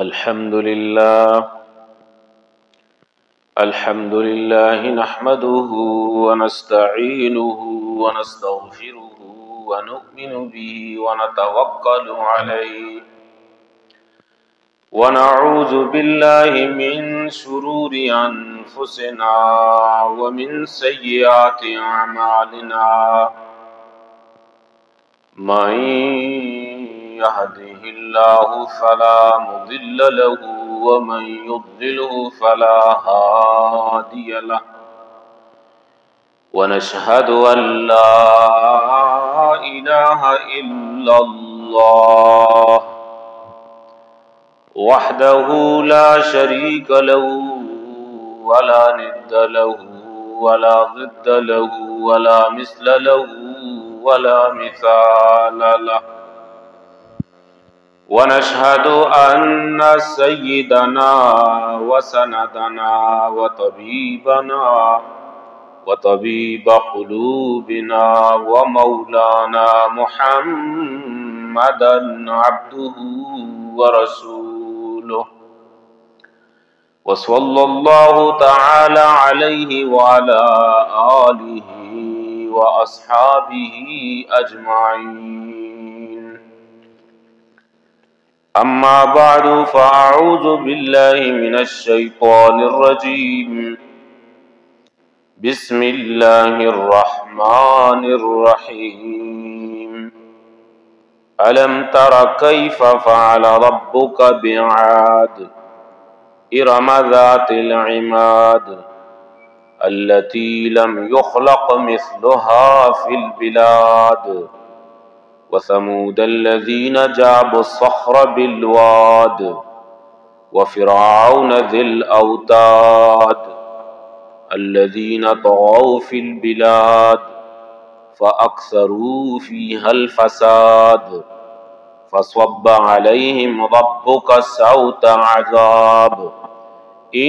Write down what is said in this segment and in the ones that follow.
الحمد لله. الحمد لله نحمده ونستعينه ونستغفره ونؤمن به ونتوكل عليه، ونعوذ بالله من شرور أنفسنا ومن سيئات أعمالنا. من يهده الله فلا مضل له ومن يضلله فلا هادي له. ونشهد أن لا إله إلا الله وحده لا شريك له ولا ند له ولا ضد له ولا مثل له ولا مثال له. ونشهد أن سيدنا وسندنا وطبيبنا وطبيب قلوبنا ومولانا محمدا عبده ورسوله، وصلى الله تعالى عليه وعلى آله وأصحابه أجمعين. أما بعد، فأعوذ بالله من الشيطان الرجيم. بسم الله الرحمن الرحيم. ألم تر كيف فعل ربك بعاد إرم ذات العماد التي لم يخلق مثلها في البلاد وثمود الذين جابوا الصخر بالواد وفرعون ذي الأوتاد الذين طغوا في البلاد فأكثروا فيها الفساد فصب عليهم ربك سوط عذاب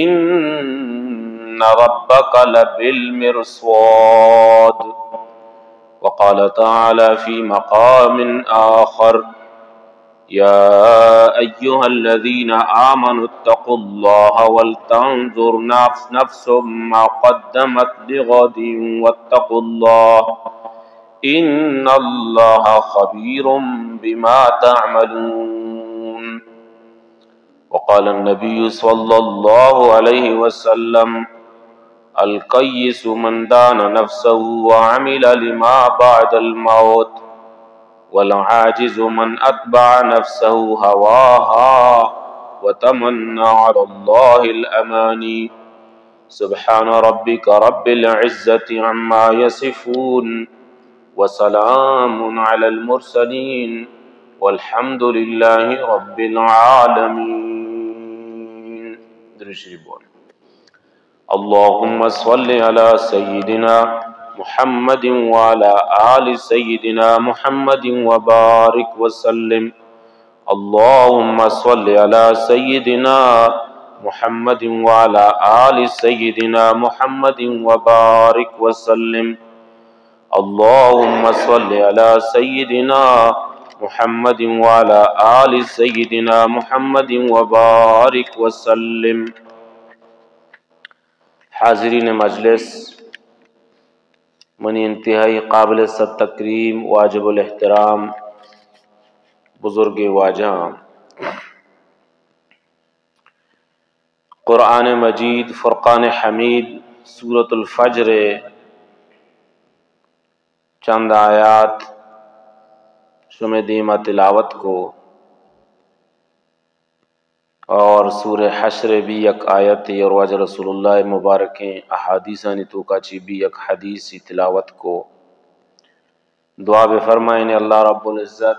إن ربك لبالمرصاد. وقال تعالى في مقام آخر: يا أيها الذين آمنوا اتقوا الله ولتنظر نفس، نفس ما قدمت لغد واتقوا الله إن الله خبير بما تعملون. وقال النبي صلى الله عليه وسلم: الكيس من دان نفسه وعمل لما بعد الموت، والعاجز من أتبع نفسه هواها وتمنى على الله الأماني. سبحان ربك رب العزة عما يصفون، وسلام على المرسلين، والحمد لله رب العالمين. درود شریف بول. اللهم صل على سيدنا محمد وعلى آل سيدنا محمد وبارك وسلم. اللهم صل على سيدنا محمد وعلى آل سيدنا محمد وبارك وسلم. اللهم صل على سيدنا محمد وعلى آل سيدنا محمد وبارك وسلم. حاضرین مجلس، منی انتہائی قابل صد تکریم، واجب الاحترام بزرگ واجہاں، قرآن مجید، فرقان حمید، سورۃ الفجر چند آیات شمے دیما تلاوت کو، اور سورہ حشر بھی یک آیت اور واجہ رسول اللہ مبارکیں احادیثانی توکا چی بھی یک حدیثی تلاوت کو۔ دعا بفرمائیں اللہ رب العزت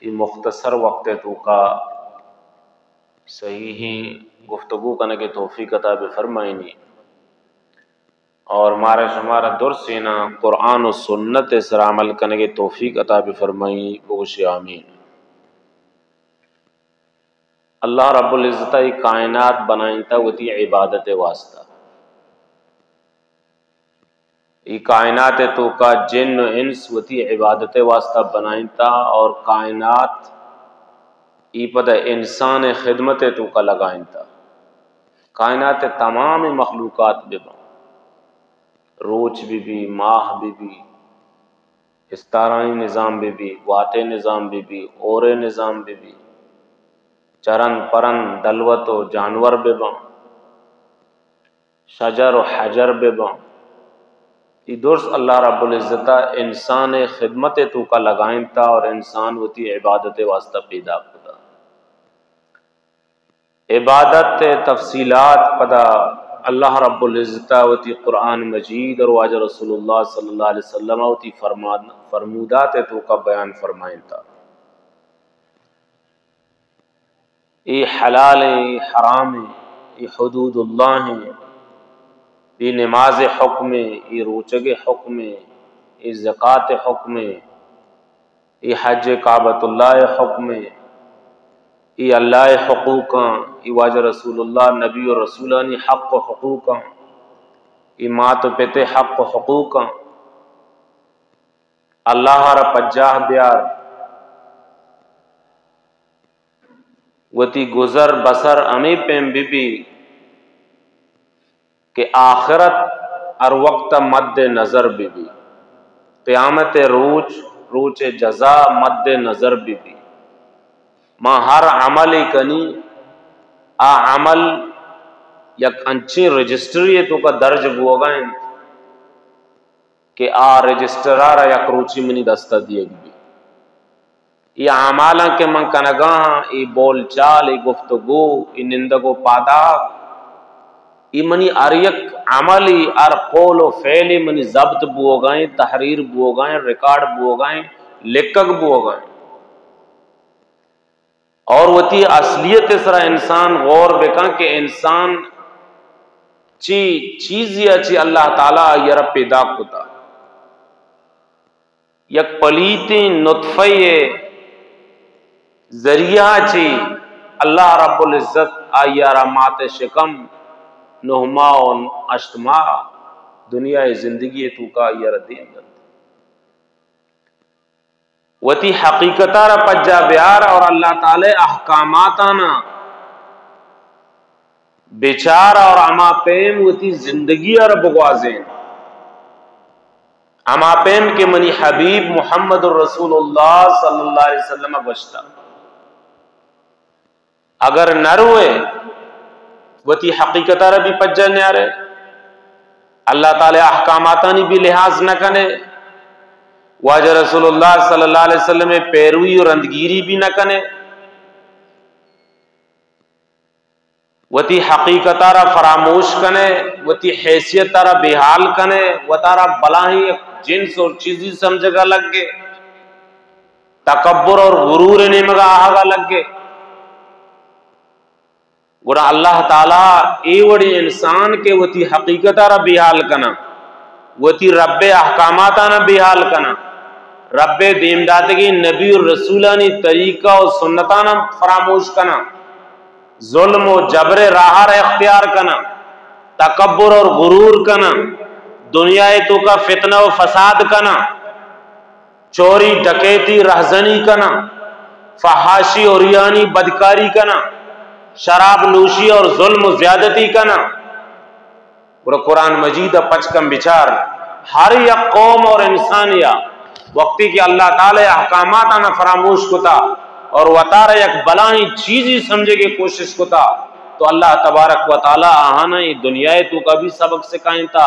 اے مختصر وقت توکا صحیح گفتگو کنگے توفیق عطا بفرمائینی اور مارا شمارا درسینا قرآن و سنت سر عمل کنگے توفیق عطا بفرمائینی۔ بگوشے آمین۔ اللہ رب العزت ای کائنات بنائنتا وتی عبادت واسطہ۔ ای کائنات توکا جن و انس وتی عبادت واسطہ بنائنتا اور کائنات ای پدا انسان ءِ خدمت ءِ توکا لگائینتا۔ کائنات ءِ تمام مخلوقات بہ باں، روچ بہ بی، ماہ بہ بی، استارانی نظام بہ بی، گوات ءِ نظام بہ بی، ہور ءِ نظام بہ بی، چرند پرند، دلوت و جانور بہ باں، شجر و حجر بہ باں۔ ای درست اللہ رب العزت ءَ انسان ءِ خدمت ءِ توکا لگائینتا اور انسان وتی عبادت ءِ واسطہ پیدا کتا۔ عبادت ءِ تفصیلات پدا اللہ رب العزت ءَ وتی قرآن مجید اور واجہ رسول اللہ صلی اللہ علیہ وسلم ءَ وتی فرمان، فرمودات ءِ توکا بیان فرمائینتا۔ اے حلال ایں، اے حرام ایں، اے حدود اللہ ایں، اے نماز ءِ حکم ایں، اے روچگ ءِ حکم ایں، اے زکات ءِ حکم ایں، اے حج کعبۃ اللہ ءِ حکم ایں، اے اللہ ءِ حقوق ایں، اے واجہ رسول اللہ، نبی و رسولانی حق و حقوق ایں، اے مات و پت ءِ حق و حقوق ایں۔ اللہ ءَ را پجاہ بیار، وتی گزر بسر ہمے پیم بہ بی کہ آخرت ہر وقت مد نظر بہ بی، قیامت ءِ روچ، روچ جزا مد نظر بہ بی۔ ما ہر عمل کنی، آ عمل یک انچیں رجسٹری ءِ توکا درج بوگا انت کہ آ رجسٹر ءَ را یک روچی منی دست ءَ دیگ بی۔ اے اعمالاں کہ من کنگا آں، اے بول چال، اے گفتگو، اے نندگ و پاداگ، اے منی ہر یک عملی، ہر قول و فعلی منی ضبط بوگا ایں، تحریر بوگا ایں، ریکارڈ بوگا ایں، لکھگ بوگا ایں۔ اور وتی اصلیت ءِ سرا انسان غور بکن کہ انسان چی چیزی ءَ چی اللہ تعالیٰ آئی ءَ را پیدا کتا۔ یک پلیتیں نطفہ ءِ ذریعہ چی اللہ رب العزت آئی ءَ را مات شکم نہ ماہ و ہشت ماہ دنیا ءِ زندگی ءِ توکا آئی ءَ را دیم دنت۔ وتی حقیقت ءَ را پجا بیار اور اللہ تعالیٰ ءِ احکاماتانا بچار اور ہما پیم وتی زندگی ءَ را بگوازین۔ ہما پیم کہ منی حبیب محمد رسول اللہ صلی اللہ علیہ وسلم ءَ گوشتا۔ اگر نہ روئے، وتی حقیقت ءَ را بھی پجا نیارے، اللہ تعالیٰ ءِ احکاماتانی بھی لحاظ نہ کنے، واجہ رسول اللہ صلی اللہ علیہ وسلم ءِ پیروی و رندگیری بھی نہ کنے، وتی حقیقت ءَ را فراموش کنے، وتی حیثیت ءَ را بے حال کنے، وتارا بلاہیں یک جنس اور چیزی سمجھگا لگے، تکبر اور غرور ءِ نیمگا آہگا لگے۔ گڑا اللہ تعالیٰ اے وڑیں انسان کہ وتی حقیقت ءَ را بے حال کناں، وتی رب ءِ احکاماتانا بے حال کناں، رب ءِ دیم داتگیں نبی و رسولانی طریقہ و سنتانا فراموش کناں، ظلم و جبر ءِ راہ ءَ را اختیار کناں، تکبر اور غرور کناں، دنیا ءِ توکا فتنہ و فساد کناں، چوری، ڈکیتی، رہزنی کناں، فحاشی، عریانی، بدکاری کناں، شراب نوشی اور ظلم و زیادتی کناں۔ گڑا قرآن مجید ءَ پچ کن بچار، ہر یک قوم اور انسانیا وقتی کہ اللہ تعالیٰ ءِ احکاماتانا فراموش کتا اور وتارا یک بلاہیں چیزی سمجھگے کوشش کتا، تو اللہ تبارک و تعالیٰ آہانا اے دنیا ءِ توکا بھی سبق سکائینتا،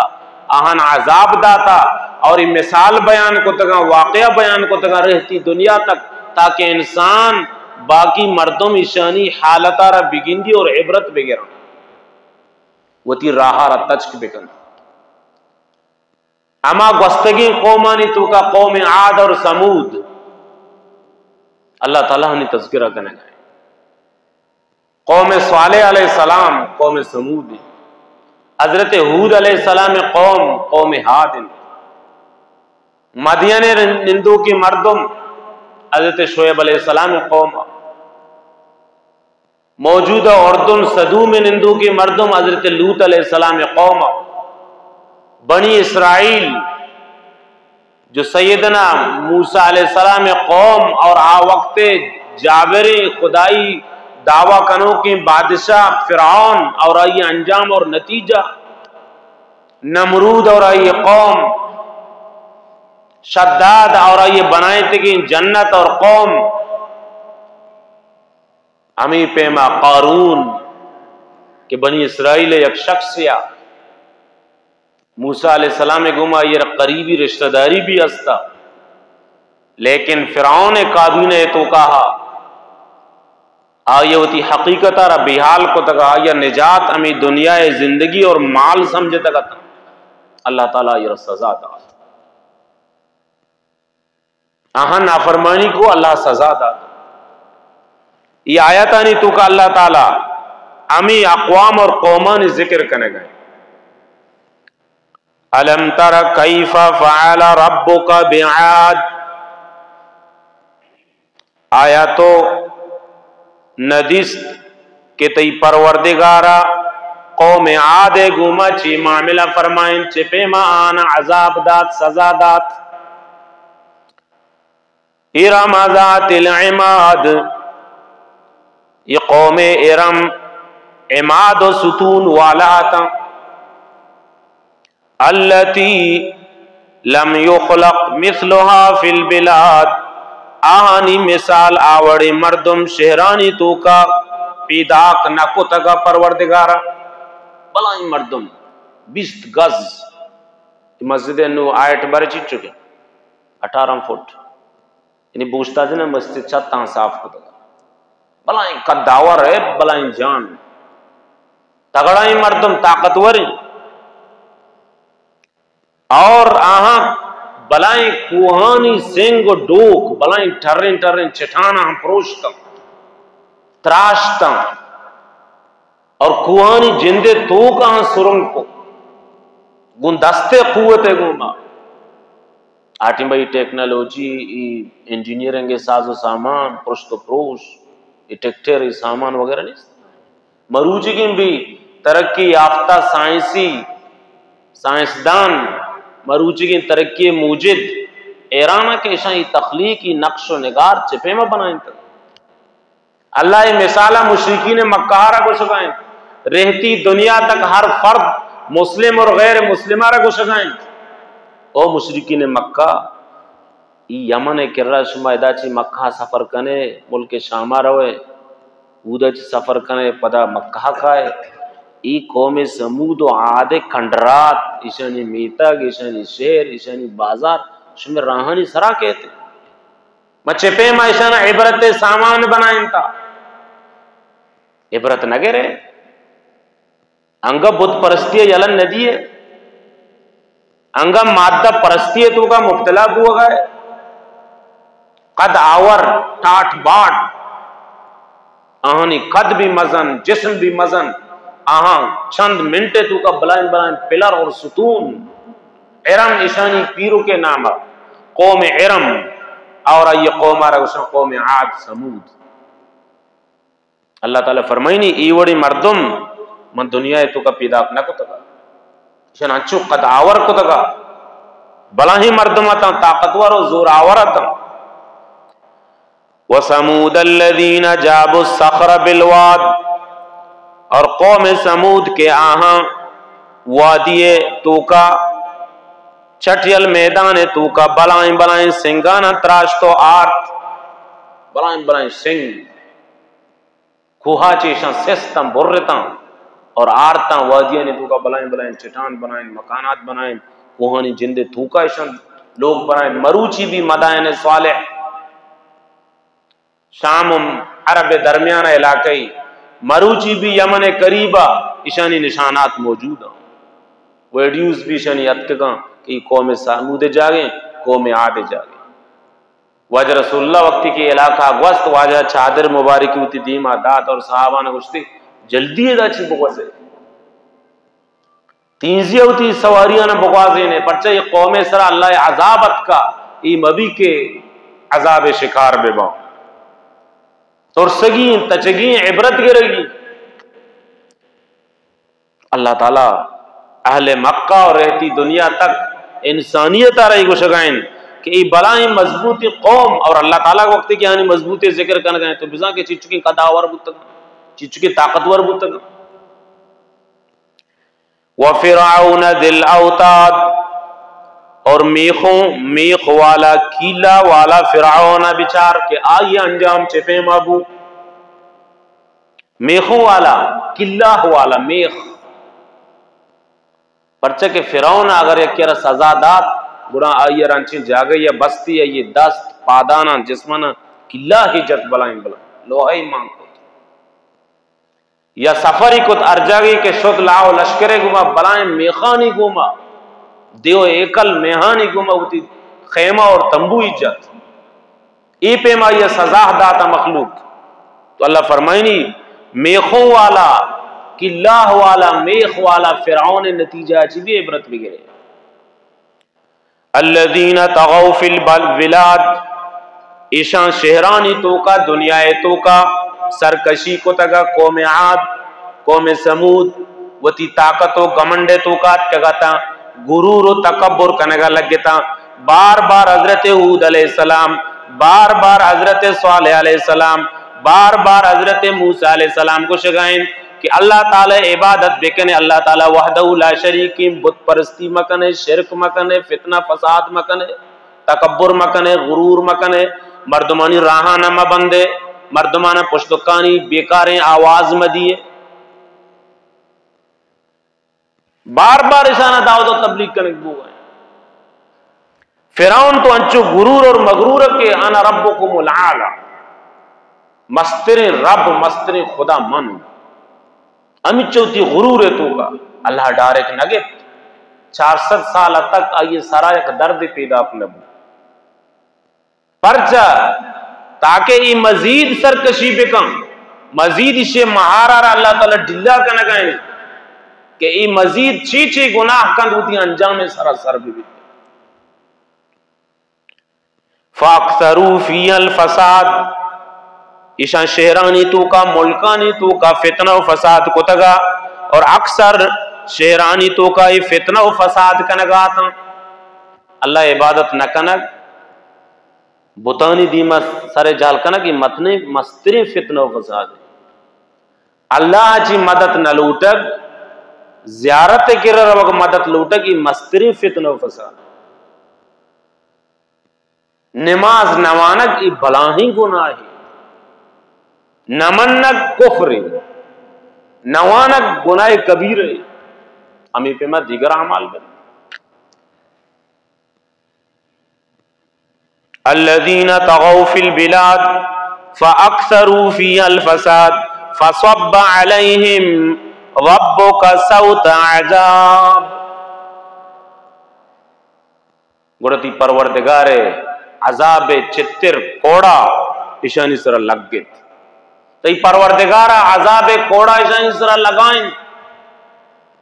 آہان عذاب داتا اور اے مثال بیان کتگاں، واقعہ بیان کتگاں رہتی دنیا تک، تاکہ انسان، باقی مردم ایشانی حالت ءَ را بگندی اور عبرت بگراں، وتی راہ ءَ را تچک بکنت۔ ہما گوستگیں قومانی توکا قوم عاد اور ثمود اللہ تعالیٰ آہانی تذکرہ کنگا ایں۔ قوم صالح علیہ السلام قوم ثمود ایں۔ حضرت ہود علیہ السلام قوم، قوم عاد ایں۔ مدین نندوکیں مردم حضرت شعیب علیہ السلام قوم۔ موجودہ اردن سدوم نندوکیں مردم حضرت لوط علیہ السلام قوم۔ بنی اسرائیل جو سیدنا موسیٰ علیہ السلام قوم اور آ وقت جابریں خدائی دعویٰ کنوکیں بادشاہ فرعون اور آئی انجام اور نتیجہ، نمرود اور آئی قوم، شداد اور آئی بنائتگیں جنت اور قوم، ہمیں پیما قارون کہ بنی اسرائیل یک شخص یا موسیٰ علیہ السلام گوما یہ قریبی رشتہ داری بھی ہستا، لیکن فرعون کابینہ توکا آئی وتی حقیقت را بیحال کتگا، آئی نجات ہمیں دنیا زندگی اور مال سمجھتگا۔ اللہ تعالیٰ آئی سزا دا۔ آہاں نافرمانی کو، اللہ سزا دات۔ یہ آیتانی توکا اللہ تعالیٰ ہمیں اقوام اور قومانی ذکر کنگا۔ الم تر کیف فعل ربک بعاد۔ آیا تو ندیست کہ تئی پروردگارا قوم عاد گوما چی معاملہ فرمائیں، چہ پیما آنا عذاب دات، سزا دات؟ ارم ذات العماد، یہ قوم ارم عماد و ستون والا اتاں۔ التی لم یخلق مثلها فی البلاد، آہانی مثال آوڑیں مردم شہرانی توکا پیداک نہ کتگا پروردگارا۔ بلائیں مردم، بیست گز، مسجد نو ہائٹ بر چی چکے، اٹھارہ فٹ۔ یعنی بوشتا جنا مسجد چھتاں صاف کتگ۔ بلائیں قداور ہے، بلائیں جان، تگڑائیں مردم، طاقتوریں۔ اور آہاں بلائیں کوہانی سنگ و ڈوک، بلائیں ٹریں ٹریں چٹان آہاں پروشتاں، تراشتاں۔ اور کوہانی جندے توک آہاں سرنگ کو، گوں دستے قوت ہے گوں ما۔ آٹیں بھائی ٹیکنالوجی، ای انجینئرنگ ساز و سامان، پرشت و پروش، ای ٹریکٹر، ای سامان وغیرہ نیست۔ مروچیگیں بھی ترقی یافتہ سائنسی، سائنسدان، مروچیگیں ترقی موجد ایران کہ اشاں ای تخلیقی نقش و نگار چہ پیما بنائینتگ۔ اللہ اے مثال مشرکین مکہ را گوشگا انت، رہتی دنیا تک ہر فرد مسلم اور غیر مسلم را گوشگا انت۔ او مشرکین مکہ، ای یمن کرا شما ادا چی مکہ سفر کنے، ملک شام روے، اودا چی سفر کنے، پدا مکہ کائے، ای قوم سمود و عاد کنڈرات، ایشانی میتگ، ایشانی شہر، ایشانی بازار، شما راہانی سرا کہتے۔ ما چہ پیما ایشانا عبرت سامان بنائینتا۔ عبرت نہ گرے۔ انگا بت پرستی یلہ ندیے۔ انگا مادہ پرستی توکا مبتلا بوگا ہے۔ قد آور، ٹاٹ باٹ۔ آہانی قد بھی مزن، جسم بھی مزن۔ آہاں چند منٹ توکا بلائیں بلائیں پلر اور ستون۔ ارم ایشانی پیرو کے نام، قوم ارم، اور آئی قوم آ را گوشن قوم عاد ثمود۔ اللہ تعالی فرمائنی، ای وڑی مردم من دنیا توکا پیداک نہ کتگا۔ ایشان انچو قد آور کتگا، بلاہیں مردم اتاں، طاقتور و زور آور اتاں۔ وثمود الذین جابوا الصخر بالواد، اور قوم ثمود کے آہاں وادی توکا، چٹیل میدان توکا بلائیں بلائیں سنگانا تراشت و آرت۔ بلائیں بلائیں سنگ، کوہا چہ ایشاں سستاں، برتاں اور آرتاں، وادیانی توکا بلائیں بلائیں چٹان بنائیں، مکانات بنائیں، کوہانی جندے توکا ایشاں لوگ بنائیں۔ مروچی بھی مدائن صالح، شام و عرب درمیان علاقہ ای، مروچی بھی یمن قریبا ایشانی نشانات موجود ہیں۔ ویڈیوز بھی ایشانی اتکگاں کہ قوم ثمود جاگیں، قوم عاد جاگیں۔ واجہ رسول اللہ وقتی کہ علاقہ گوست، واجہ چادر مبارکی وتی دیما دات اور صحابہ نے گوشتی، جلدی ادا چی بگوزے۔ تینزی وتی سواریاں بگوازینے، پرچہ یہ قوم سرا اللہ عذاب اتکا، ای مبی کے عذاب شکار بباں۔ ترسگی، تچگی، عبرت گرگی۔ اللہ تعالی اہل مکہ اور رہتی دنیا تک انسانیت آ رہی گوشگائن اے بلائیں مضبوطیں قوم، اور اللہ تعالیٰ وقت کہ آنی مضبوطیں ذکر کنگا ہیں تو بزاں کہ چچکیں قداور بوتگا، چچکیں طاقتور بوتگا۔ وفرعون ذی الاوتاد، اور میخوں، میخ والا، کیلا والا فرعون بچار کہ آئی انجام چہ پیما بو۔ میخوں والا، کلہ والا میخ۔ پرچہ کہ فرعون اگر یکے را سزا دات، گڑا آئی را انچیں جاگہ یا بستی یا یہ دست، پاداناں، جسماناں کلہ ہی جت بلائیں بلائیں، لوہے مان کت۔ یا سفری کت ہر جاگہ کہ شت لاؤ لشکرے گوما، بلائیں میخانی گوما، دیو ایکل میہانی گوما وتی خیمہ اور تمبوئی جت۔ اے پیما یہ سزا داتا مخلوق۔ تو اللہ فرمائنی، میخوں والا، کلاہ والا، میخ والا فرعون نتیجہ چی بھی عبرت بگرے۔ الذین طغوا فی البلاد، ایشان شہرانی توکا، دنیا توکا سرکشی کتگا، قوم عاد، قوم ثمود، وتی طاقت و گمنڈ توکا اتکگا تاں، غرور و تکبر کنگا لگتاں۔ بار بار حضرت ہود علیہ السلام، بار بار حضرت صالح علیہ السلام، بار بار حضرت موسی علیہ السلام گوشگائیں کہ اللہ تعالی عبادت بکنے، اللہ تعالی وحدہ لا شریک، بت پرستی مکنے، شرک مکنے، فتنہ فساد مکنے، تکبر مکنے، غرور مکنے، مردمانی راہاں نہ مبندے، مردمانہ پشتکانی بیکاریں آواز مدیے۔ بار بار اشانہ دعوت و تبلیغ کنگ بوگا۔ فرعون تو انچو غرور اور مغرور کہ انا ربکم الاعلی، مستریں رب، مستریں خدا من۔ ہمچو تی غرور توکا اللہ ڈائریکٹ نہ گپت۔ چار سد سال تک آئی سرا یک درد پیدا نہ بو۔ پرچا؟ تاکہ ای مزید سرکشی بکن، مزید ایشی مہارا را اللہ تعالی ڈھیلا کنگا انت کہ ای مزید چی چی گناہ کند وتی انجام سرا سر ببیت۔ فاکثروا فیها الفساد، ایشان شہرانی توکا، ملکانی توکا فتنہ و فساد کتگا، اور اکثر شہرانی توکا ای فتنہ و فساد کنگا اتاں۔ اللہ عبادت نہ کنگ، بتانی دیما سر جہل کنگ، ای متنے مستریں فتنہ و فساد۔ اللہ چی مدد نہ لوٹگ، زیارت کرا روگ مدد لوٹگ، ای مستریں فتنہ و فساد۔ نماز نوانگ ای بلاہیں گناہے۔ نمنگ کفرے۔ نوانگ گناہ کبیرے۔ ہمیں پیما دیگر اعمال بن۔ الذين طغوا في البلاد فأكثروا فيها الفساد فصب عليهم ربك سوط عذاب۔ گڑا تی پروردگار عذاب چتر کوڑا ایشانی سرا لگت۔ تی پروردگار عذاب کوڑا ایشانی سرا لگائیں،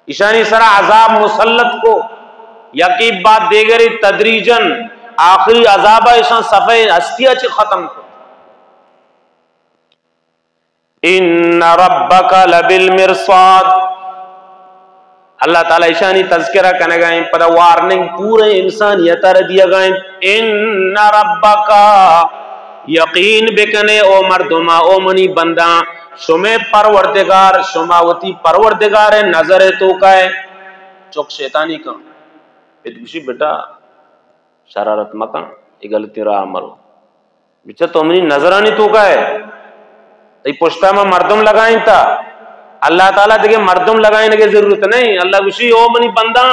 ایشانی سرا عذاب مسلط کو، یکی بعد دیگری تدریجاً آخری عذاب ایشان صفحہ ہستی چی ختم کو۔ ان ربک لبالمرصاد۔ اللہ تعالی ایشانی تذکرہ کنگا ہیں، پدا وارننگ پورے انسانیت ء دیگا ہیں۔ ان ربک، یقین بکنے او مردما، او منی بنداں، شمے پروردگار، شما وتی پروردگار نظر توکا ہے۔ چک شیطانی کن، پت گوشی بیٹا شرارت مکن، اے غلطی راہ مرو۔ بچہ تو منی نظرانی توکا ہے، تئی پشتا ما مردم لگائیں تا، اللہ تعالی دیگہ مردم لگائیں کے ضرورت نہیں۔ اللہ گوشی او منی بنداں،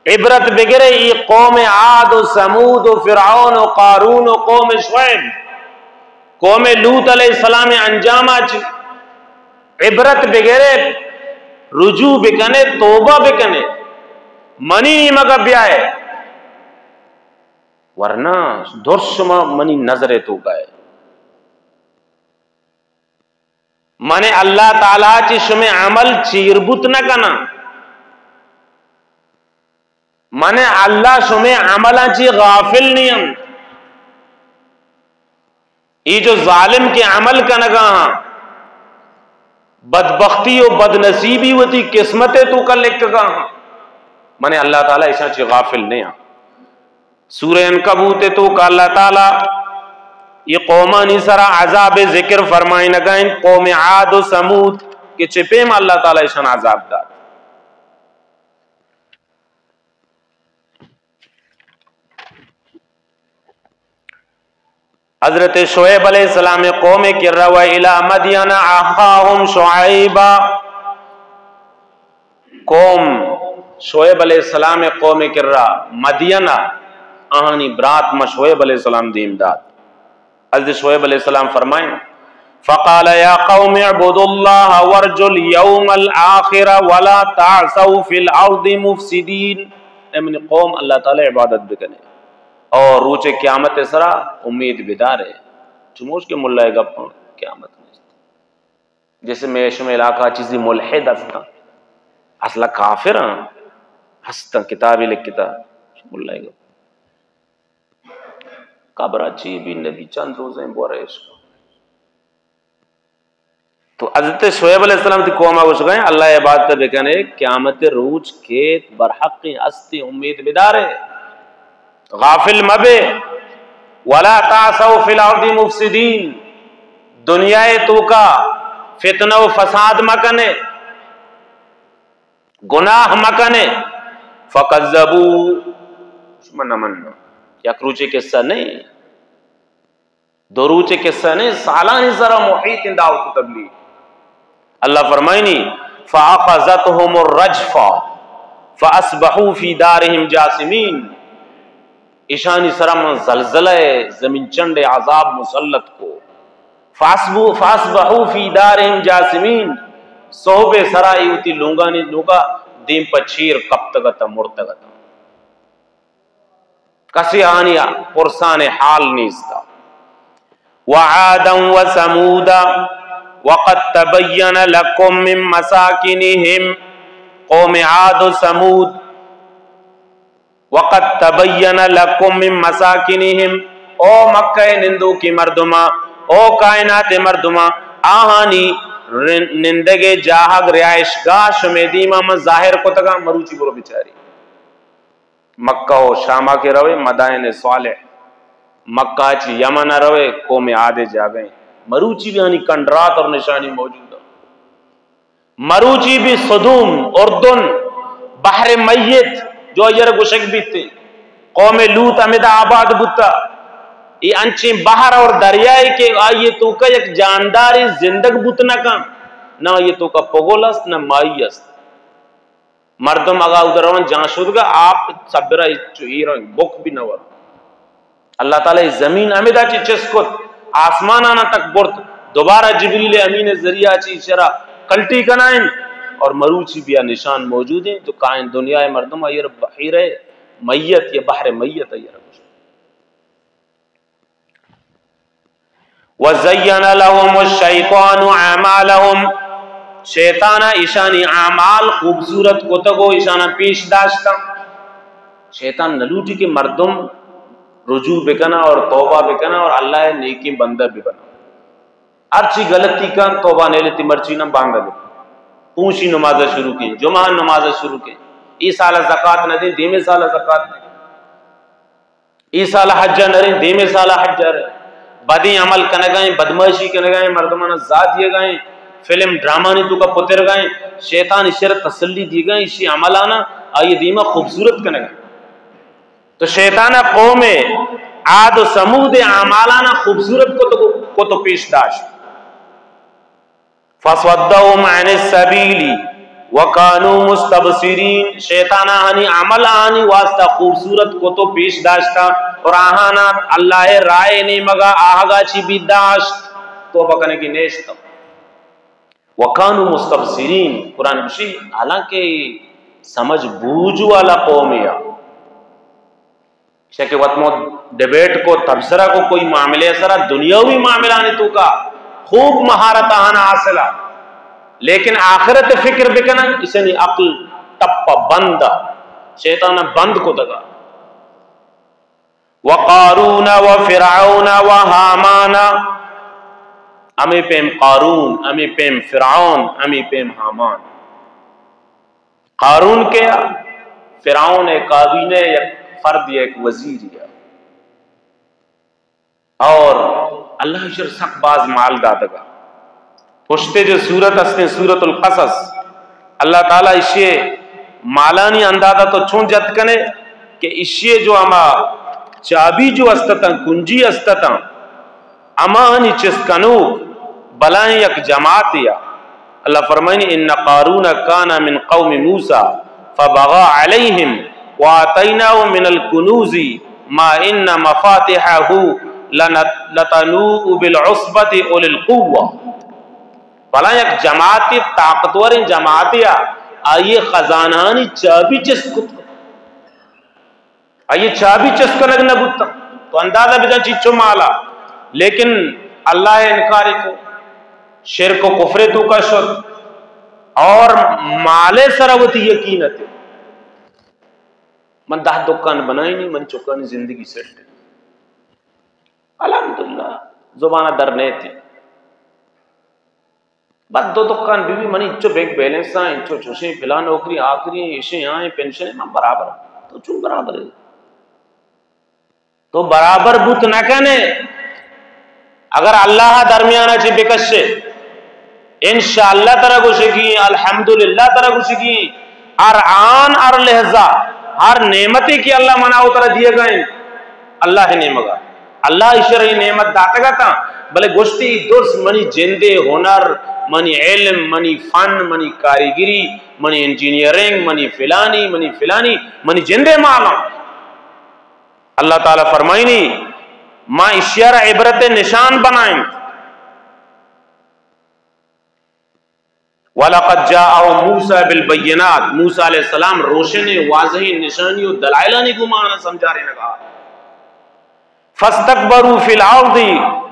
عبرت بگرے، یہ قوم عاد و ثمود و فرعون و قارون و قوم شعیب، قوم لوط علیہ السلام انجام آچی عبرت بگرے، رجوع بکنے، توبہ بکنے، منی نیمگا بیائے۔ ورنہ درست شما منی نظر توکا ہے۔ من اللہ تعالی چی شمے عمل چیر بوت نہ کناں۔ من اللہ شمے عملاں چی غافل نہیں ہم۔ ای جو ظالم کے عمل کنگا ہاں، بدبختی و بدنصیبی وتی قسمت توکا لکھگا ہاں، من اللہ تعالی ایشاں چی غافل نہیں ہاں۔ سورہ عنکبوت ءِ توکا اللہ تعالی اے قومانی سرا عذاب ءِ ذکر فرمائینگا انت، قوم عاد و ثمود، کہ چہ پیم اللہ تعالی اشان عذاب دات۔ حضرت شعیب علیہ السلام ءِ قوم ءِ کرا، و الی مدین اخاهم شعیبا، قوم شعیب علیہ السلام ءِ قوم ءِ کرا مدین ءَ آہانی برات ما شعیب علیہ السلام دیم دات۔ حضرت شعیب علیہ السلام فرمائیں، فقال یا قوم اعبدوا اللہ وارجوا الیوم الآخر ولا تعثوا فی الارض مفسدین۔ اے منی قوم، اللہ تعالی عبادت بکنے اور روچ قیامت ءِ سرا امید بدارے۔ چموش کہ ملا ءِ گپ، قیامت نیست۔ جیسے میں شمے علاقہ چیزی ملحد ہستاں، اصلا کافر ہاں، ہستاں، کتابی لکھتا، ملا ءِ گپ۔ قبر چی بھی نبی چند روزیں بورے اس کو۔ تو حضرت شعیب علیہ السلام تی قوم ءَ گوشگا ایں، اللہ ءِ عبادت بکنے، قیامت ءِ روچ کیت، برحق ہستی، امید بدارے، غافل مبے۔ ولا تعثوا فی الارض مفسدین، دنیا ءِ توکا فتنہ و فساد مکنے، گناہ مکنے۔ فکذبوا، شما نہ منو۔ یک روچے قصہ نہیں، دو روچے قصہ نہیں، سالانی سرا محیط ایں دعوت و تبلیغ۔ اللہ فرمائنی، فأخذتهم الرجفة فأصبحوا في دارهم جاثمين۔ ایشانی سرا من زلزلہ، زمین چنڈ عذاب مسلط کو۔ فأصبحوا، فأصبحوا في دارهم جاثمين۔ صحب سرا ای وتی لونگانی لوگا دیم پہ چیر کپتگ اتاں، مرتگ اتاں۔ کسی آنی پرسان حال نیستا۔ وعادا وثمود وقد تبين لكم من مساكنهم، قوم عاد و ثمود، وقد تبين لكم من مساكنهم، او مکہ ءِ نندوکی مردماں، او کائنات ءِ مردماں، آہانی رن-، نندگ ءِ جاہگ، رہائشگاہ شمے دیما من ظاہر کتگاں، مروچی برو بچاری۔ مکہ و شاما کہ روے، مدائن صالح، مکہ چہ یمن روے، قوم عاد جاگہ ایں۔ مروچی بھی آنی کنڈرات اور نشانی موجود ایں۔ مروچی بھی سدوم، اردن، بحر میت، جو آئی ءَ را گوشگ بیت، قوم لوط ہمدا آباد بوتا۔ اے انچیں بحر اور دریائے کہ آئی ءِ توکا یک جاندارے زندگ بوت نہ کن، نہ آئی ءِ توکا پگل است، نہ ماہی است۔ مردم اگاں اود روان جان شدگا آپ سبرا چو ایران بک بھی نہ ور۔ اللہ تعالی زمین ہمدا چی چست کت، آسمانانا تک برت، دوبارہ جبریل امین ذریعہ چی شرا کلٹی کنائن اور مروچی بیا نشان موجود ہیں۔ تو کائن دنیا مردم ایر بحیرہ میت یا بحر میت ایر۔ وزین لهم الشیطان اعمالهم، شیطان ایشانی اعمال خوبصورت کتگ و ایشانا پیش داشتاں۔ شیطان نلوٹی کہ مردم رجوع بکنا اور توبہ بکنا اور اللہ نیکیں بندہ ببنا۔ ہرچی غلطی کن توبہ نیلتی مرچی نہ بانگا لو۔ پونشی نماز شروع کیں، جمعہ نماز شروع کیں، ای سال زکات نہ دیں، دیمے سال زکات نہ دیں۔ ای سال حج نہ ریں، دیمے سال حج ریں۔ بدیں عمل کنگائیں، بدمعاشی کنگائیں، مردمانا زا دیگائیں، فلم ڈرامانی توکا پترگائیں، شیطان ایشی را تسلی دیگائیں، ایشی عملانا آئی دیما خوبصورت کنگائیں۔ تو شیطان قوم عاد و ثمود اعمالانا خوبصورت کت و، کت و پیش داشت۔ فصدهم عن السبیل وکانوا مستبصرین، شیطان آہانی عمل آہانی واسطہ خوبصورت کت و پیش داشتا اور آہانا اللہ راہ نیمگا آہگا چی بھی داشت، توبہ کنگی نیشت۔ وکانوا مستبصرین، قرآن گوشی حالانکہ سمجھ بوجھ والا قومے آ۔ شہ کہ وت مو ڈیبیٹ کو، تبصرہ کو، کوئی معاملے سرا، دنیاوی معاملانی توکا خوب مہارت آہانا حاصل آ، لیکن آخرت فکر بکنن، اشانی عقل ٹپ بند آ، شیطان بند کو دگا۔ وقارون وفرعون وهامان، ہمے پیم قارون، ہمے پیم فرعون، ہمے پیم ہامان۔ قارون کیا؟ فرعون ءِ کابینہ ءِ یک فرد، یک وزیرے آ۔ اور اللہ ایشر سک باز مال داتگا۔ پشتے جو سورت ہستیں، سورت القصص، اللہ تعالیٰ ایشی مالانی اندازہ تو چون جت کنے کہ ایشی جو ہما چابی جو استتاں، کنجی استتاں، ہماہانی چست کنوک بلائیں یک جماعتے ء۔ اللہ فرمائنی، ان قارون کان من قوم موسی فبغى عليهم وآتيناه من الكنوز ما ان مفاتحه لنت-، لتنوء بالعصبة اولي القوة۔ بلائیں یک جماعتے، طاقتوریں جماعتے ء، آئی خزانہانی چابی چست کت۔ آئی چابی چست کنگ نہ بوتاں۔ تو اندازہ بجن چیچو مالا۔ لیکن اللہ انکار کو، شرک و کفر تو کا شد اور مال سر وتی یقین ات۔ من دہ دکان بنائینی، من چکانی زندگی سیٹ۔ الحمدللہ، زبان در نیتی۔ بس دو دکان بی بی، منی انچو بینک بیلنس آں، انچو چوشیں، فلاں نوکری آخری ہیں، ایشیں آئیں، پنشن ہیں، من برابر ہوں۔ تو چون برابر ہے؟ تو برابر بوت نہ کنے۔ اگر اللہ درمیان چی بکشے، انشاءاللہ ترا گوشگی، الحمدللہ ترا گوشگی، ہر آن، ہر لحظہ، ہر نعمتی کہ اللہ منا و ترا دیے گئے، اللہ نیمگا۔ اللہ ایشر ای نعمت داتگ اتاں، بلے گوشتی، ای درس منی جندے ہنر، منی علم، منی فن، منی کاریگری، منی انجینئرنگ، منی فلانی، منی فلانی، منی جندے مالاں۔ اللہ تعالیٰ فرمائنی، ما ایشی را عبرت نشان بنائیں۔ وَلَقَدْ جَاءَهُمْ مُوسَىٰ بِالْبَيِّنَاتِ، موسیٰ علیہ السلام روشن واضح نشانی و دلائلانی گوما آنا سمجھارینگا۔ فَاسْتَكْبَرُوا فِي الْأَرْضِ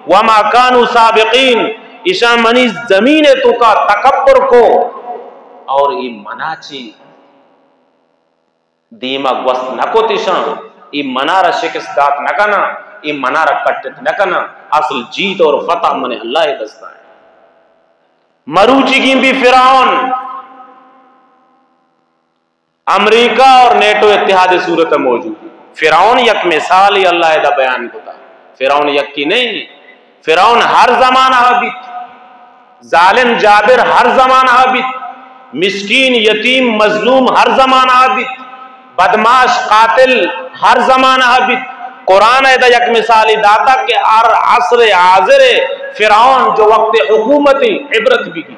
وَمَا كَانُوا سَابِقِينَ، ایشاں منی زمین توکا تکبر کو اور ای منا چی دیما گوست نہ کت ایشاں، ای منارا شکست دات نہ کناں، ای منارا کٹت نہ کناں۔ اصل جیت اور فتح من اللہ دستا ہے۔ مروچیگیں بھی فرعون امریکہ اور نیٹو اتحاد صورت موجود۔ فرعون یک مثال ہی اللہ دا بیان کتا۔ فرعون یکی نہیں، فرعون ہر زمانہ بیت، ظالم جابر ہر زمانہ بیت، مسکین یتیم مظلوم ہر زمانہ بیت، بدمعاش قاتل ہر زمانہ بیت۔ قرآن ادا یک مثالی داتا کہ ہر عصر حاضر فرعون جو وقت حکومتی عبرت بگی۔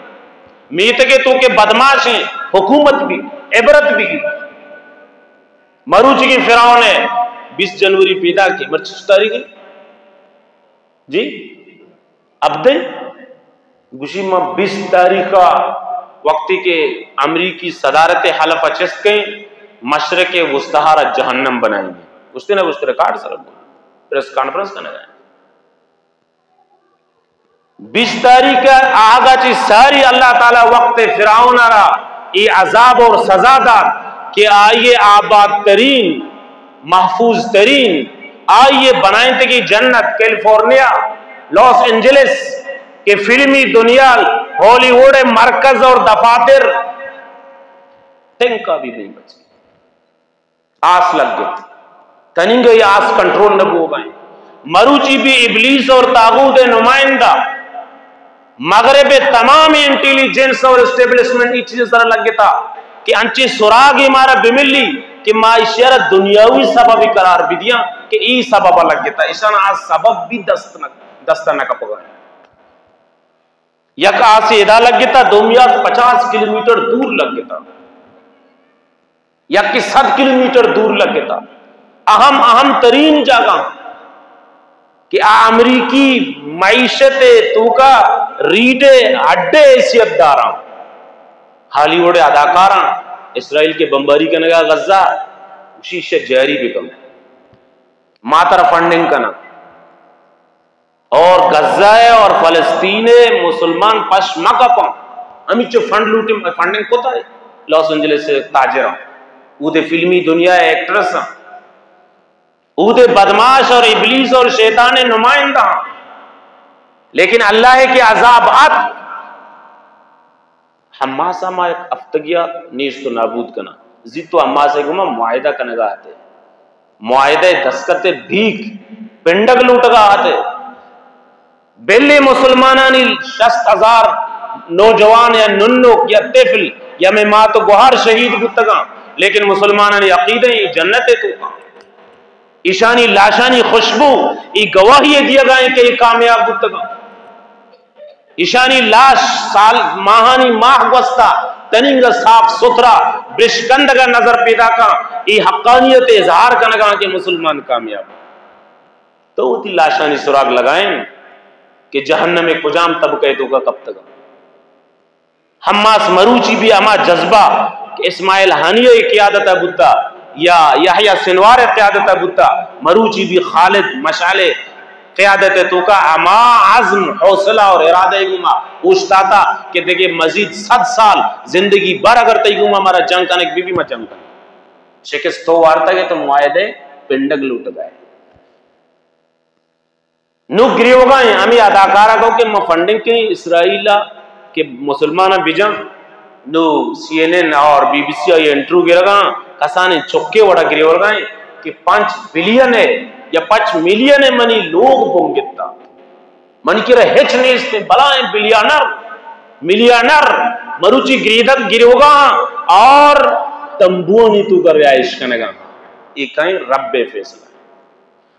میتگے تو کہ بدمعاشیں حکومت بی، عبرت بگی۔ مروچی کے فرعون ہے، بیس جنوری پیدا کی، مرچی چی تاریخ ہے؟ جی، اب دے گوشی، ما بیس تاریخ کا وقتی کے امریکی صدارت حلف چست کہیں، مشرق وسطی را جہنم بنائیں گے۔ گوشتے نا، گوشتے ریکارڈ سر بول، پریس کانفرنس کرنے گئے۔ بیس تاریخ آگا چی ساری اللہ تعالی وقت فرعون را ای عذاب اور سزا دات کہ آئیے آباد ترین، محفوظ ترین، آئیے بنائیں تگی جنت کیلیفورنیا، لاس اینجلس کے فلمی دنیا، ہالی ووڈ مرکز اور دفاتر تنکا بھی نہیں بچی۔ آس لگت۔ تننگہ ای آس کنٹرول نہ بوگا ہیں۔ مروچی بھی ابلیس اور طاغوت نمائندہ مغرب تمام انٹیلیجنس اور اسٹیبلشمنٹ ای چیز سر لگتا کہ انچیں سراغ مارا بملی کہ ما اشیارا دنیاوی سبب قرار بدیاں کہ ای سبب لگتا۔ اشان آ سبب بھی دست نہ، دست نہ کپگا ہیں۔ یک آس ادا لگتا، دومی آس پچاس کلومیٹر دور لگتا۔ یکے صد کلومیٹر دور لگتا۔ اہم، اہم ترین جاگہ کہ آ امریکی معیشت توکا ریڈ ہڈ حیثیت داراں۔ ہالی ووڈ اداکاراں اسرائیل کے بمباری کنگا غزہ، شیشہ جاری بکن، ما ترا فنڈنگ کنا۔ اور غزہ ء اور فلسطین ء مسلمان پش مہ کپاں۔ ہمیچو فنڈ لوٹیں، فنڈنگ کتا ہے لاس اینجلس ء تاجراں، اودے فلمی دنیا ء ایکٹریس آں، اودے بدمعاش اور ابلیس اور شیطان ء نمائندہ آں۔ لیکن اللہ ء کہ عذاب ات، حماس ء ما یک ہفتگیا نیست و نابود کناں۔ زی تو حماس ء گوما معاہدہ کنگا آتے، معاہدہ ء دستخط بیگ پنڈگ لوٹگا آتے۔ بلے مسلمانانی شست ہزار نوجوان یا ننوک یا طفل یا مئے مات و گوہار شہید بوتگاں، لیکن مسلمانانی عقیدہ ایں جنت ءِ توکا۔ ایشانی لاشانی خوشبو ای گواہی دیگا ایں کہ ای کامیاب بوتگاں۔ ایشانی لاش سال، ماہانی ماہ گوستا تنینگا صاف ستھرا برشکندگا نظر پیدا کاں، ای حقانیت اظہار کنگا کہ مسلمان کامیاب۔ تو وتی لاشانی سراغ لگائیں کہ جہنم ءِ کجام طبقہ ءِ توکا کپتگاں۔ حماس مروچی بھی ہما جذبہ کہ اسماعیل ہانیہ ءِ قیادت ءَ بوتا یا یحییٰ سنوار ءِ قیادت ءَ بوتا، مروچی بھی خالد مشعل ءِ قیادت ءِ توکا ہما عزم، حوصلہ اور ارادہ ءِ گوما اوشتاتا کہ دگہ مزید صد سال زندگی بھر اگر تئی گوما مارا جنگ کنگ بی بی، ما جنگ کنیں۔ شکست تو وارتگ ئے، تو معاہدہ ءِ پنڈگ لوٹگا ئے۔ نو گریوگا ایں، ہمے اداکارا گو کہ ما فنڈنگ کیں اسرائیل ءَ کہ مسلماناں بجاں۔ نو سی این این اور بی بی سی آئی انٹرویو گرگا، کسانیں چکے وڑا گریوگا ایں کہ پنچ بلین ءِ یا پنچ ملین ءِ منی لوگ بنگتا۔ منی کرا ہچ نیست، بلائیں بلیانر، ملیانر، مروچی گریدگ گریوگا اور تمبوانی توکا رہائش کنگا۔ اے کئیں؟ رب ءِ فیصلہ۔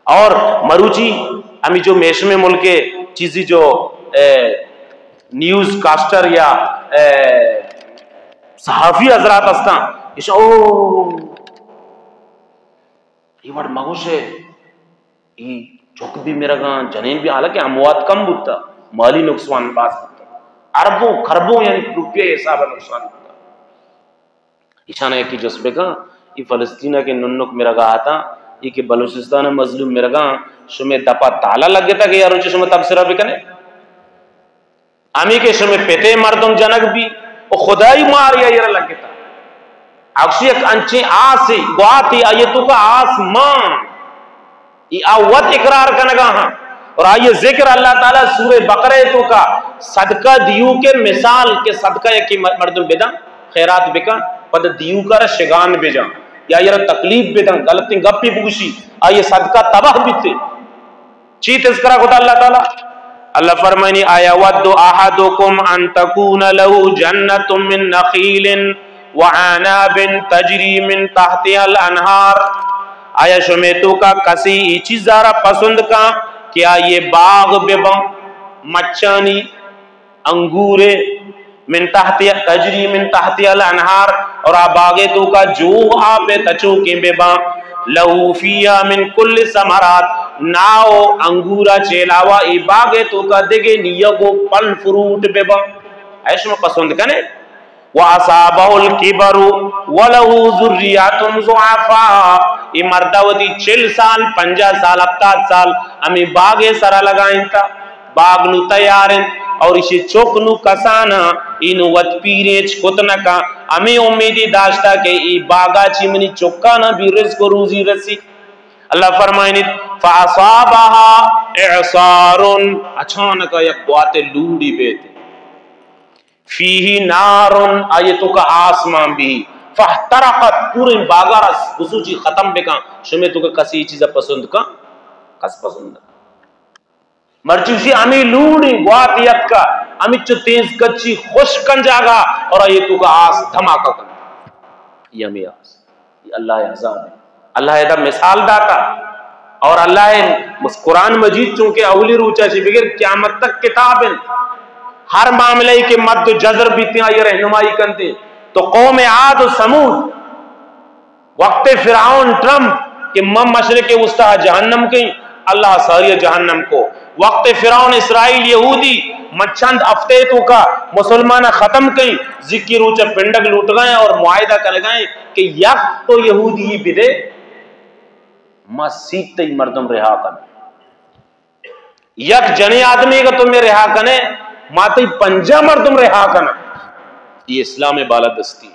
اور مروچی ہمی جو میشم ملک ءِ چیزی جو، اے، نیوز کاسٹر یا، اے، صحافی حضرات ہستاں، ایش او ای وڑ مگوشے، ای چک بھی مرگاں، جنین بھی، حالانکہ اموات کم بوتا، مالی نقصان باز بوتا، اربوں کربوں یعنی روپیہ حساب نقصان بوتا۔ ایشاناں یکے جست بکن، ای فلسطین ءَ کہ ننک مرگا آتاں، ای کہ بلوچستان ءَ مظلوم مرگاں، شمے دپا تالا لگتا کہ یا روچے شما تبصرہ بکنے؟ ہمے کہ شمے پتے مردم جنگ بی و خدائی مار یا ایرا لگتا۔ اگشی یک انچیں آسے، گواتے، آئی توکا آس مان۔ ای آ وت اقرار کنگا ہاں۔ اور آئی ذکر اللہ تعالیٰ سورہ بقرہ توکا صدقہ دیوک ءِ مثال کہ صدقہ یکے م-، مردم بدن، خیرات بکن، پد دیوکا را شگان بجان، یا ایرا تکلیف بدن، غلطیں گپے بگوشی، آئی صدقہ تباہ بیتے۔ چی تذکرہ کتا اللہ تعالیٰ؟ اللہ فرمائنی، أيود أحدكم أن تكون له جنة من نخيل وأعناب تجري من تحتها الأنهار۔ آیا شمے توکا کسی ای چیزا را پسند کن کہ آئی باغ ببن مچانی، انگورے، من تحت، تجری من تحتها الانہار، اور آ باغے توکا جوہ آپ ءِ تچوکیں بہ باں، لہ فیہا من کل ثمرات، ناو انگورا چہ علاوہ اے باغے توکا دگہ نیگ و پھل فروٹ بہ باں۔ اے شما پسند کنے؟ واصابہ الکبر ولہ ذریات ضعفاء، اے مردا وتی چل سال، پنجاہ سال، ہپتاد سال ہمے باغے سرا لگائینتا۔ باغ نو تیار انت اور ایشی چک نو کسانا، ای نو وت پیریں، ہچ کت نہ کن۔ ہمے امیدی داشتا کہ ای باغا چی منی چکانا بھی رزق و روزی رسی۔ اللہ فرمائنیت، فاصابها اعصار، اچانک یک گواتے لوڑی بیت، فیہ نار، آئی توکا آسمان بھی، فاحترقت، پوریں باغا را گسوچی ختم بکن۔ شمے توکا کسی ای چیزا پسند کن؟ کس پسند نہ۔ مرچی گوشی ہمے لوڑیں گوات یتکا، ہمینچو تیز کچی خشکیں جاگہ اور آئی توکا آس دھماکہ کنت۔ یہ ہمے آس، یہ اللہ ءِ عذاب ہے۔ اللہ ادا مثال داتا اور اللہ ءِ مس-، قرآن مجید چونکہ اولی روچا چہ بگر قیامت تک کتاب انت، ہر معاملے کہ مد و جزر بیتے آئی رہنمائی کنتے۔ تو قوم عاد و ثمود، وقت فرعون ٹرمپ کہ من مشرق وسطی جہنم کئیں، اللہ ساری جہنم کو۔ وقت فرعون اسرائیل یہودی، من چند ہفتے توکا مسلمان ختم کئیں، زکی روچ پنڈگ لوٹگائیں اور معاہدہ کنگائیں کہ یک تو یہودی بدے، ما سیت تئی مردم رہا کن۔ یک جنیں آدمی اگر تو میں رہا کنے، ما تئی پنجاہ مردم رہا کنا۔ یہ اسلام بالادستی۔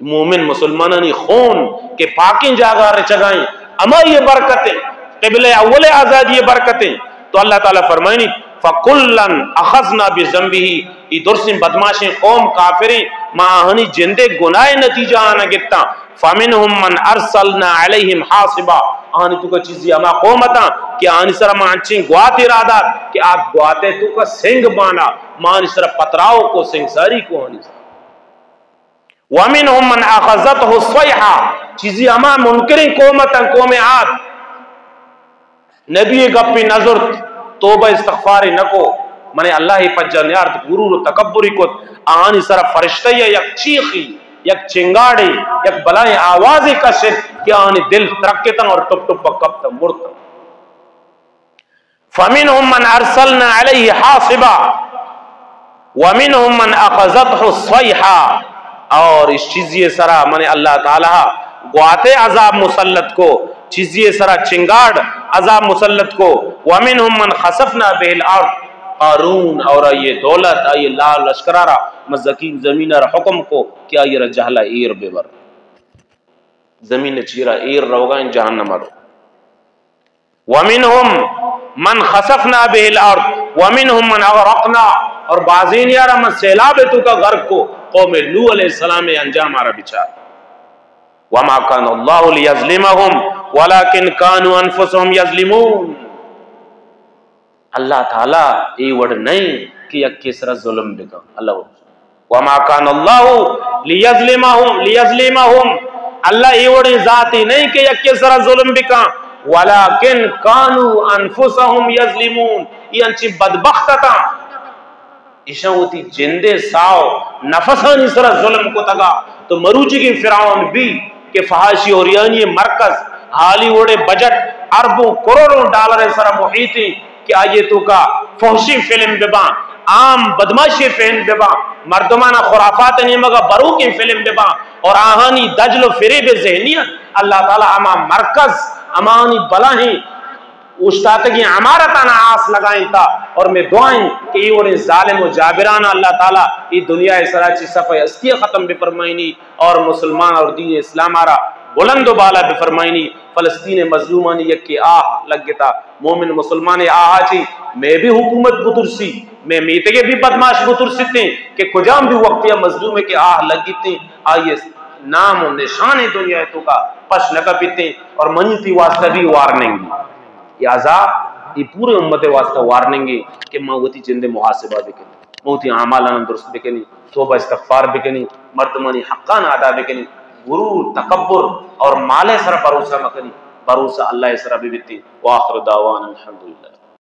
مومن مسلمانانی خون کہ پاکیں جاگہ رچگائیں، ہمائی برکتیں، قبلہ اول آزادی برکتیں۔ تو اللہ تعالیٰ فرمائنی، فکلا اخذنا بذنبہ، ای درسیں بدماشیں قوم کافریں، ما آہنی جندے گناہ نتیجہ آنا گتاں۔ فمنهم من ارسلنا علیہم حاصبا، آنی توکا چیزی ہما قوم اتاں کہ آنی سرا ما انچیں گواتے را دات کہ آ گواتے توکا سنگ بانا، ما آنی سرا پتراؤ کو، سنگساری کو آنی سرا۔ ومنهم من اخذته الصيحة، چیزی ہما منکریں قوم اتاں، قوم عاد، نبی گپی نہ زرت، توبہ استغفار نہ کو، منے اللہ پجا نیارت، غرور و تکبری کت، آنی سرا فرشتہ یا یک چیخی، یک چنگاڑے، یک بلائیں آوازے کشت کہ آنی دل ترکتاں اور ٹپ ٹپ کپتاں، مرتاں۔ فمنهم من ارسلنا عليه حاصبا ومنهم من اخذته الصيحة، اور اس چیزی سرا من اللہ تعالی گواتے عذاب مسلط کو، چیزی سرا چنگاڑ عذاب مسلط کو۔ ومنهم من خسفنا به الارض، قارون اور آئی دولت، آئی لال لشکرارا من زکین زمین را حکم کو کہ آئی را جہلا ایر ببر، زمین چیرا ایر روگا ان جہنم رو۔ ومنهم من خسفنا به الارض ومنهم من اغرقنا، اور بازین یارا من سیلاب توکا غرق کو، قوم نوح علیہ السلام انجام آرا بچار۔ وما كان الله ليظلمهم ولكن كانوا انفسهم يظلمون۔ اللہ تعالی اے وڑ نہیں کہ یکے سرا ظلم بکن۔ اللہ وما كان الله ليظلمهم، ليظلمهم، اللہ اے وڑیں ذاتے نہیں کہ یکے سرا ظلم بکن، ولكن كانوا انفسهم يظلمون، یہ انچیں بدبخت اتاں، ایشاں وتی جندے ساو نفسانی سرا ظلم کتگا۔ تو مروچیگیں فرعون بھی کہ فحاشی اوریانی مرکز، ہالی ووڈ بجٹ، اربوں کروڑوں ڈالر سرا محیط ہیں کہ آئیے توکا فحشی فلم بباں، عام بدماشی فلم بباں، مردمانا خرافات نیمگا بروکیں فلم بباں، اور آہانی دجل و فریب ذہنیت اللہ تعالی ہما مرکز، ہمانی بلاہیں اوشتاتگیں عمارتانا آس لگائینتا، اور میں دعائیں کہ اے وڑیں ظالم و جابرانا اللہ تعالی اے دنیا سرا چی صفحہ ہستی ختم بفرمائینی، اور مسلمان اور دین اسلام آرا بلند و بالا بفرمائینی۔ فلسطین مظلومانی یکے آہ لگتا، مومن مسلمان آہا چی میں بھی حکومت بترسی، میں میتگے بھی بدماش بترسیتے کہ کجام بھی وقت یا مظلوم کے آہ لگیتے، آئیے نام و نشان دنیا توکا پش نہ کپیتے، اور منی تی واسطہ بھی وارننگ۔ یہ عذاب، یہ پورے امت واسطہ وارننگ ہے کہ ما وتی جند محاسبہ بکنی، ما وتی اعمالاں درست بکنی، توبہ استغفار بکنی، مردمانی حقاں ادا بکنی، غرور، تکبر اور مال سر بھروسہ مکنی، بھروسہ اللہ سر ببیتی۔ وآخر دعوانا الحمدللہ۔